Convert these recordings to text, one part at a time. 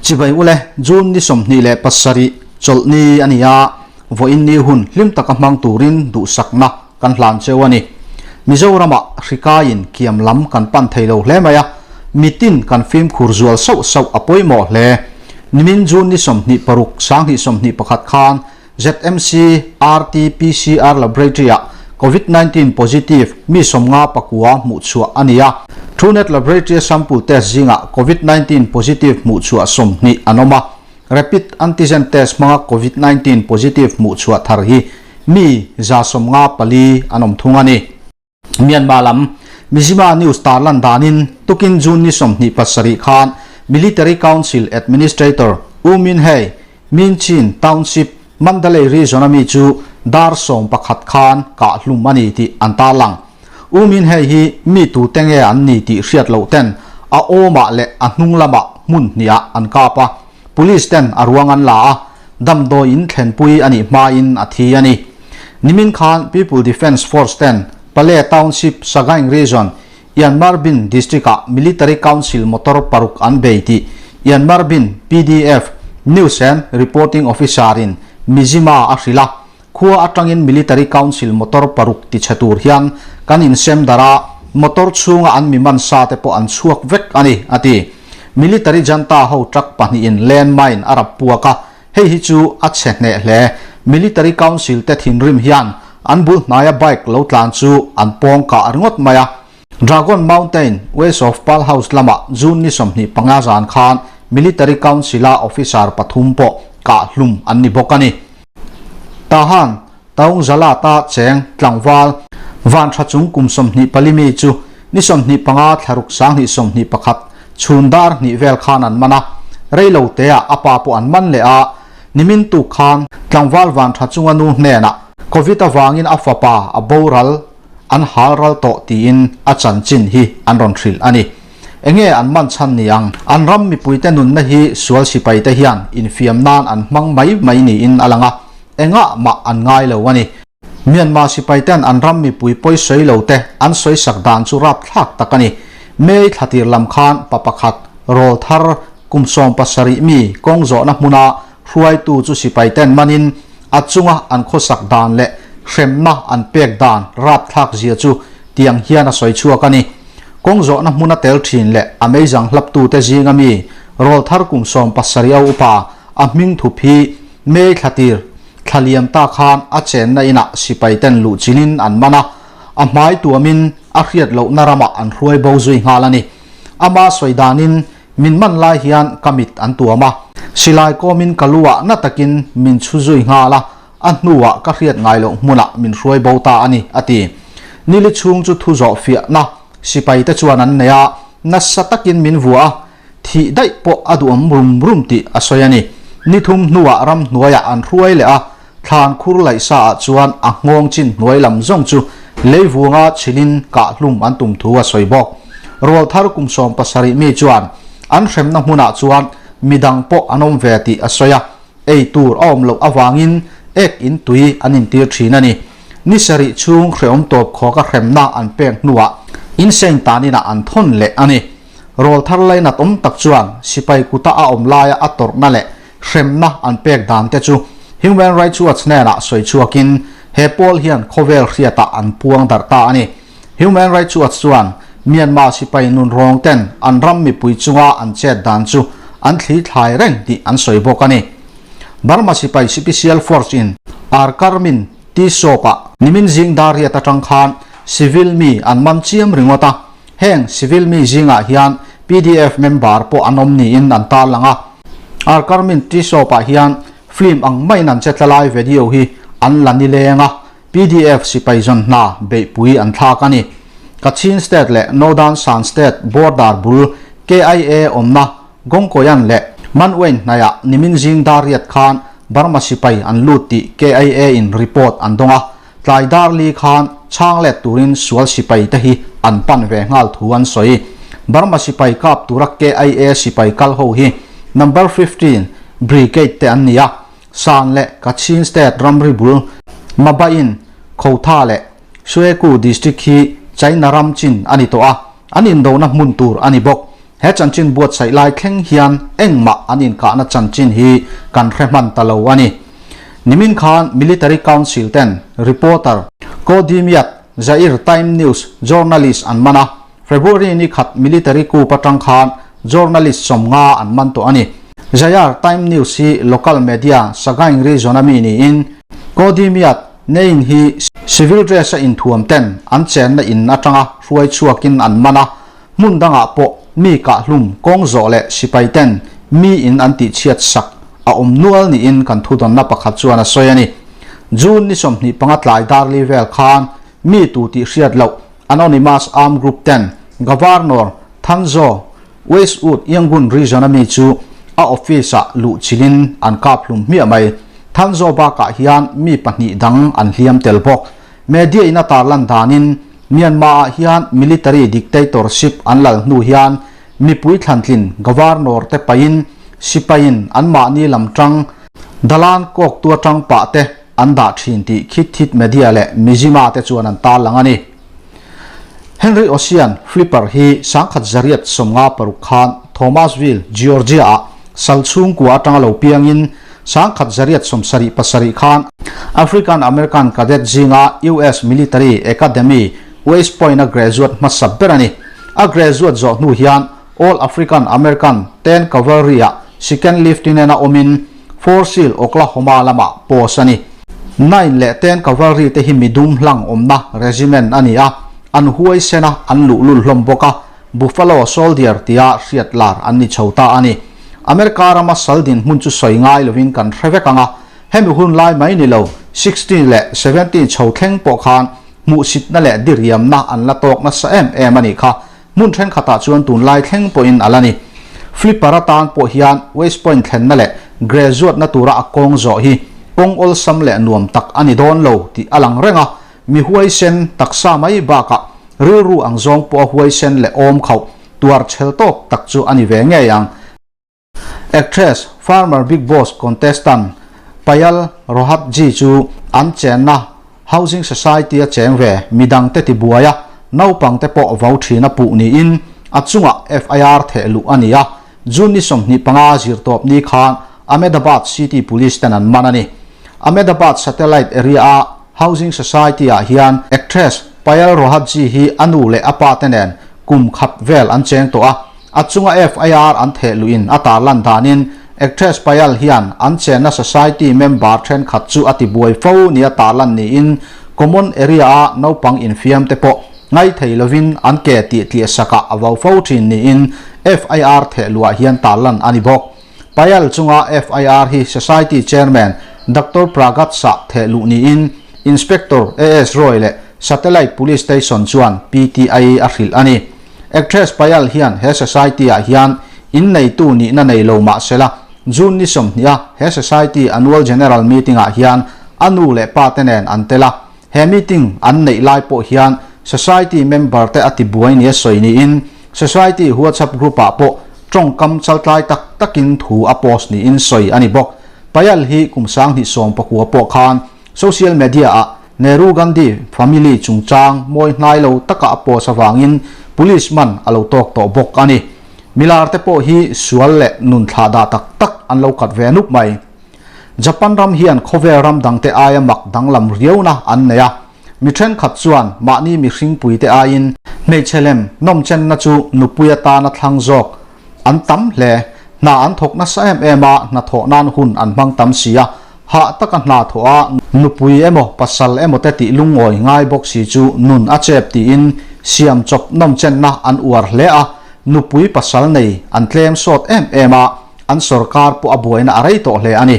Chibai ule, June ni 27 chawlhni a ni a, vawiin ni hun hlim taka hmang turin duhsakna kan hlan cheu a ni. Mizoramah hrikaiin kiam lam kan pan thei lo hle mai a, mitin kan fimkhur zual sauh sauh a pawimawh hle. Nimin June ni 26 2021 khan ZMC RT-PCR Laboratory-ah Covid 19 positive mi 59 hmuhchhuah a ni a. Truenat Laboratory-a sample test zingah Covid 19 positive hmuhchhuah 20 an awm a. Rapid antigen test hmanga Covid 19 positive hmuhchhuah thar hi mi 154 an awm thung a ni. Myanmar lam Mizzima News tarlan danin tukin June ni 27 khan Military Council Administrator U Min Hei, Min Chin Township, Mandalay Region a mi chu dar 11 khan kah hlum a ni tih an tarlang. U Min Hei hi mi tute nge an ni tih hriat loh ten a awmah leh a hnung lamah hmun hnihah an kap a, Police ten a ruang an la a, damdawi in thlenpui a nih hmain a thi a ni. Nimin khan People Defence Force ten Pale Township, Sagaing Region, Yanmarbin District-ah Military Council motor paruk an bei tih Yanmarbin PDF News and Reporting Officer-in Mizzima a hrilh a. Khua atangin Military Council motor paruk tichhe tur hian kan insem darh a, motor chhunga an mi man sa te pawh an chhuak vek a ni, a ti. Military junta ho truck pahnihin landmine a rap puak a, hei hi chu a chhe hneh hle. Military Council te thinrim hian an bul hnaia bike lo tlan chu an pawng kah ringawt mai a. Dragon Mountain, west of Pearl House lamah June ni 25 zan khan Military Council-a officer pathum pawh kah hlum an ni bawk a ni. Tahan, Taung Zalata cheng tlangval van tha chung kum 24 mi chu ni 25 thlaruk 2021 chhun dar hnih vel khan an man a, reilo teah a pa pawh an man leh a, nimin tuk khan tlangval van tha chunga nu hnenah Covid avangin a fapa a boral an hal ral tawh tiin a chanchin hi an rawn hrilh a ni. Enge an man chhan ni ang? An ram mipuite nunna hi sual sipaite hian infiam nan an hmang mai mai niin a lang a, engah mah an ngai lo a ni. Myanmar sipaiten an ram mipui pawi sawi lo te an sawi sak dan chu rapthlak tak a ni. May thlatir lam khan pa pakhat rawl thar kum 17 mi kawng zawhna hmuna hruaitu chu sipaiten manin a chunga an khawsak dan leh hremna an pek dan rapthlak zia chu tiang hian a sawi chhuak a ni. Kawng zawhna hmuna tel thin leh a meizang hlaptute zinga mi rawl thar kum 17 a upa a hming thup hi May thlatir thlaliam ta khan a chenna inah sipaiten luh chilin an man a, a hmai tuamin a hriat lohna ramah an hruai bo zui nghal a ni. Ama sawi danin min man lai hian ka mit an tuam a, silai kawmin ka luah na takin min chhu zui nghal a, a hnuah ka hriat ngai loh hmunah min hruai bo ta a ni, a ti. Nili chhung chu thu zawh fiahna sipaite chuan an nei a, nasa takin min vuah a, thih daih pawh a duhawm rum rum tih a sawi a ni. Ni thum hnuah ram hnuaiah an hruai leh a, thlan khur laih sa ah chuan a nghawng chin hnuai lam zawng chu leivunga chhilin kah hlum an tum thu a sawi bawk. Rawl thar kum 17 mi chuan an hremna hmunah chuan midang pawh an awm ve tih a sawi a, ei tur a awm loh avangin ek in tui an intir thin a ni. Ni sarih chhung hrehawm tawp khawka hremna an pek hnuah insane taninah an thawn leh a ni. Rawl thar lainat awm tak chuan sipai kuta a awm laia a tawrhna leh hremna an pek dan te chu Human Rights Watch hnenah sawi chhuakin he pawl hian khawvel hriatah an puang darh ta a ni. Human Rights Watch chuan Myanmar sipai nun rawng ten an ram mipui chunga an chet dan chu an thli thlai reng tih an sawi bawk a ni. Burma sipai Special Force in Arkarmin T-shop-ah nimin zing dar riat atang khan civil mi an man chiam ringawt a, heng civil mi zingah hian PDF member pawh an awm niin an tarlang a. Arkarmin T-shop-ah hian film ang maiin an che tlalai video hi an la ni leng a, PDF sipai zawn hna beihpui an thlak a ni. Kachin State leh Northern Shan State border bul KIA awmna Gongkoyan leh Manwain hnaiah nimin zing dar riat khan Burma sipai an lut tih KIA in report an dawng a, tlai dar li khan chhang let turin sual sipai te hi an pan ve nghal thu an sawi. Burma sipai kap tura KIA sipai kal ho hi number 15 Brigade te an ni a, Shan leh Kachin State ramri bul Mabain, Khotha leh Sueku District hi China ram chin a ni tawh a, an indona hmun tur a ni bawk. He chanchin buatsaih lai thleng hian engmah an inkahna chanchin hi kan hre hman ta lo a ni. Nimin khan Military Council ten reporter Cody Myat, Zaire Time News journalist an man a, February ni khat military coup atang khan journalist 50 an man tawh a ni. Zaire Time News hi local media Sagaing region a mi niin Cody Myat Naing hi civil dress a inthuam ten an chenna in atanga hruai chhuakin an man a, Hmun dangah pawh mi kahhlum kawng zawh leh sipai ten mi in an tihchhiat sak a awm nual niin kan thudawnna pakhat chuan a sawi a ni. June ni 25 tlai darli vel khan mi tu tih hriat loh Anonymous Armed Group ten Governor Thanzo Westwood Yangon region a mi chu a office ah luh chilhin an kap hlum hmiah mai. Thanzo bakah hian mi pahnih dang an hliam tel bawk. Media in a tarlan danin Myanmar ah hian military dictatorship an lal hnu hian mipui thlantlin governor te pahin sipaiin anmahni lam tang dalan kawktu atang pah te an dah thin tih Khit Thit Media leh Mizzima te chuan an tarlang a ni. Henry Ocean Flipper hi 1956 khan Thomasville, Georgia ah sal chhungkua atanga lo piangin 1977 khan African American cadet zinga US Military Academy, West Point a graduate hmasa ber a ni. A graduate zawh hnu hian All African American Ten Cavalry ah Second Lieutenant a awmin Fort Sill, Oklahoma lamah post a ni. Nine leh Ten Cavalry te hi midum hlang awmna regiment a ni a, an huaisen a, an luhlul hlawm bawk a, Buffalo Soldier tia hriat lar an ni chho ta a ni. America rama sal dinhmun chu sawi ngai lovin kan hre vek ang a, hemi hun lai mai ni lo, 16 leh 17 chho thleng pawh khan hmuhsitna leh diriamna an la tawk nasa em em a nih kha. Hmun thenkhatah chuan tunlai thleng pawhin a la ni. Flipper atan pawh hian West Point thlenna leh graduate-na tura a kawng zawh hi kawng awlsam leh nuam tak a ni dawn lo tih a lang reng a, mi huaisen taksa mai bakah Rilru ang zawng pawh a huaisen leh awm khauh tuar chhel tawk tak chu a ni ve ngei ang. Actress, Farmer Big Boss contestant Payal Rohatgi chu an chenna Housing Society a cheng ve midangte tibuai a, naupangte pawh vau thin a puh niin a chungah FIR theh luh a ni a, June ni 25 zirtawp ni khan Ahmedabad City Police ten an man a ni. Ahmedabad Satellite area a Housing Society ah hian actress Payal Rohatgi hi a nu leh a pa te nen kum khat vel an cheng tawh a, a chunga FIR an theh luhin a tarlan danin actress Payal hian an chenna society member thenkhat chu a tibuai fo nia tarlan niin common area a naupang infiam te pawh ngaithei lovin an ke tih tliah sakah a vau fo thin niin FIR theh luah hian tarlan a ni bawk. Payal chunga FIR hi Society Chairman Doctor Pragat Sah theh luh niin Inspector AS Roy leh Satellite Police Station chuan PTI a hrilh a ni. Actress Payal hian he society-ah hian inneitu nihna nei lo mah sela, June ni 20 a he society annual general meeting-ah hian a nu leh pa te nen an tel a. He meeting an neih lai pawh hian society member te a tibuai nia sawi niin society WhatsApp group ah pawh tawngkam chaltlai tak takin thu a post niin sawi a ni bawk. Payal hi kum 2019 pawh khan social media ah Nehru Gandhi family chungchang mawi hnai lo taka a post avangin police man a lo tawk tawh bawk a ni. Milar te pawh hi sual leh nun thlahdah tak tak an lo kat ve nup mai. Japan ram hian khawvel ram dangte aia mak danglam riauna an nei a, mi thenkhat chuan mahni mihringpuite aiin hmeichhe lem nawmchenna chu nupui atana thlang zawk an tam hle. Hna an thawk nasa em em a, hnathawh nan hun an hmang tam si a, hah taka hna thawh a, nupui emaw pasal emaw te tih lungawi ngai bawk si chu nun a chep tiin siam chawp nawmchenna an uar hle a, nupui pasal nei an tlem sawt em em a, An sorkar pawh a buaina a rei tawh hle a ni.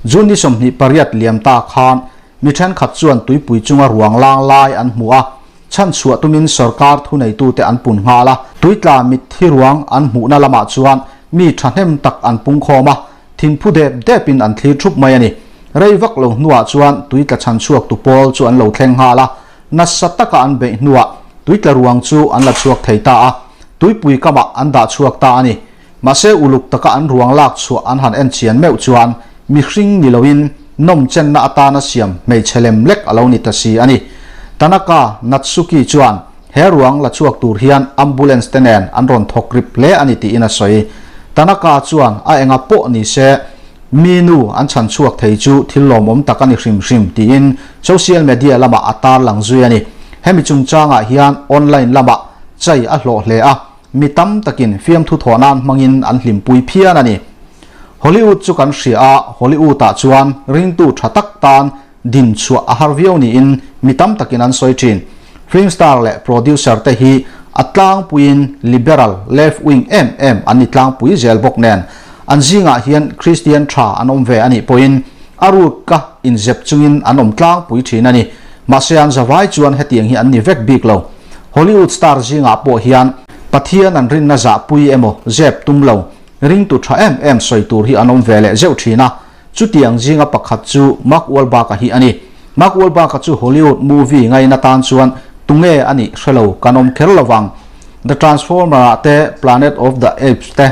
June ni 28 liam ta khan mi thenkhat chuan tuipui chunga ruang lang lai an hmu a, chhanchhuah tumin sorkar thuneitute an pun nghal a. Tuitla mitthi ruang an hmuhna lamah chuan mi thahnem tak an pungkhawm a, thinphu dep depin an thlir thup mai a ni. Rei vak lo hnuah chuan tuitla chhanchhuaktu pawl chu an lo thleng nghal a, nasa taka an beih hnuah tuitla ruang chu an la chhuak thei ta a, tuipui kamah an dah chhuak ta a ni. Mahse uluk taka an ruang lak chhuah an han en chian meuh chuan mihring ni loin nawmchenna atana siam hmeichhe lem lek a lo ni ta si a ni. Tanaka Natsuki chuan He ruang la chhuak tur hian ambulance te nen an rawn thawk rip hle a ni tiin a sawi. Tanaka chuan a enga pawh ni se mi nu an chhan chhuak thei chu thil lawmawm tak a ni hrim hrim tiin social media lamah a tarlang zui a ni. Hemi chungchangah hian online lamah chai a hlawh hle a, mi tam takin fiamthu thawh nan hmangin an hlimpui phian a ni. Hollywood chu kan hria a, Hollywood-ah chuan ringtu tha tak tan din chhuah a har viau niin mi tam takin an sawi thin. Film star leh producer te hi a tlangpuiin liberal, left wing em em an ni tlangpui zel bawk nen an zingah hian Kristian tha an awm ve a nih pawhin a ruk-a inzep chungin an awm tlangpui thin a ni. Mahse an zavai chuan hetiang hi an ni vek bik lo. Hollywood star zingah pawh hian Pathian an rinna zahpui emaw zep tum lo, ringtu tha em em sawi tur hi an awm ve leh zeuh thin a. Chutiang zinga pakhat chu Mark Wahlberg-a hi a ni. Mark Wahlberg-a chu Hollywood movie ngaina tan chuan tunge a nih hre lo kan awm kher lo vang. The Transformer-ah te, Planet of the Apes te,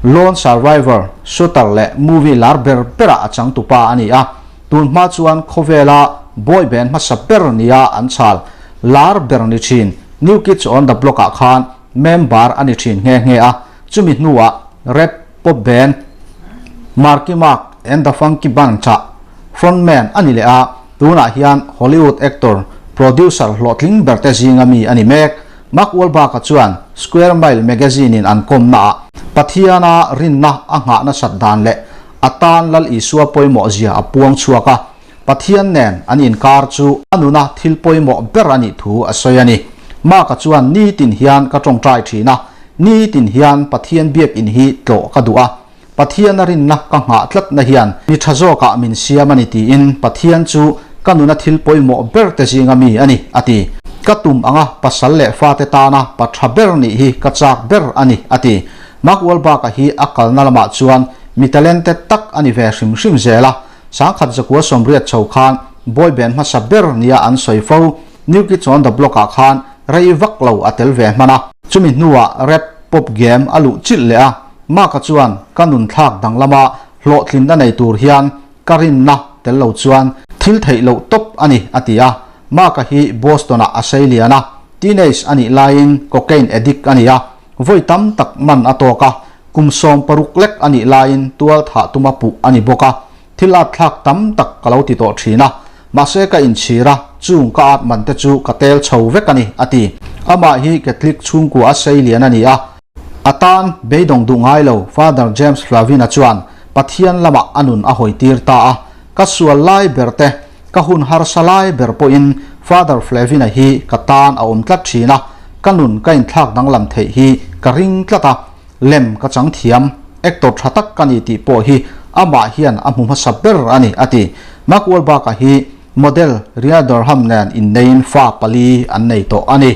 Lone Survivor, Shooter leh movie lar ber berah a changtupa a ni a. Tun hma chuan khawvela boy band hmasa ber nia an chhal lar ber ni thin New Kids on the Block-ah khan member a ni thin nghe nghe a. Chumi hnuah rap pop band Marky Mark and the Funky Bunch-ah frontman a ni leh a, tunah hian Hollywood actor, producer hlawhtling berte zinga mi a ni mek. Mark Wahlberg-a chuan Square Mile magazine-in an kawmnaah Pathiana rinna a nghah nasat dan leh a tan Lal Isua pawimawh zia a puang chhuak a, Pathian nen an inkar chu a nuna thil pawimawh ber a nih thu a sawi a ni. Mark-a chuan nitin hian ka tawngtai thin a, nitin hian Pathian biakinn hi tlawh ka duh a, Pathian a rinna ka nghah tlatna hian mi tha zawkah min siam a ni tiin Pathian chu ka nuna thil pawimawh ber te zinga mi a ni, a ti. Ka tum anga pasal leh fate tana pa tha ber nih hi ka chak ber a ni, a ti. Mark Wahlberg-a hi a kalna lamah chuan mi talented tak a ni ve hrim hrim zel a, Sangkhat zakua sawmriat chho khan boy band hmasa ber nia an sawi fo, New Kids on the Block ah khan rei vak lo a tel ve hman a. Chumi hnuah rap pop game a luh chilh leh a, Mark-a chuan ka nun thlak danglama hlawhtlinna nei tur hian ka rinna tel lo chuan thil theih loh tawp a ni a ti a. Mark-a hi Boston-ah a sei lian a, teenage a nih laiin cocaine addict a ni a, Vawi tam tak man a tawk a, kum 16 lek a nih laiin tual thah tuma puh a ni bawk a, thil at thlak tam tak ka lo ti tawh thin a, mahse ka inchhir a, chung ka at man te chu ka tel chho vek a ni, a ti. Amah hi Catholic chhungkua a sei lian a ni a, a tan beidawng duh ngai lo Father James Flavin-a chuan Pathian lamah a nun a hawi tir ta a, ka sual lai ber te, Ka hun harsa lai ber pawhin Father Flavin-a hi ka tan a awm tlat thin a, ka nun ka inthlak danglam theih hi ka ring tlat a, lem ka chang thiam, actor tha tak ka ni tih pawh hi amah hian a hmu hmasa ber a ni, a ti. Mark Wahlberg-a hi model Ria Durham nen inneiin fa pali an nei tawh a ni.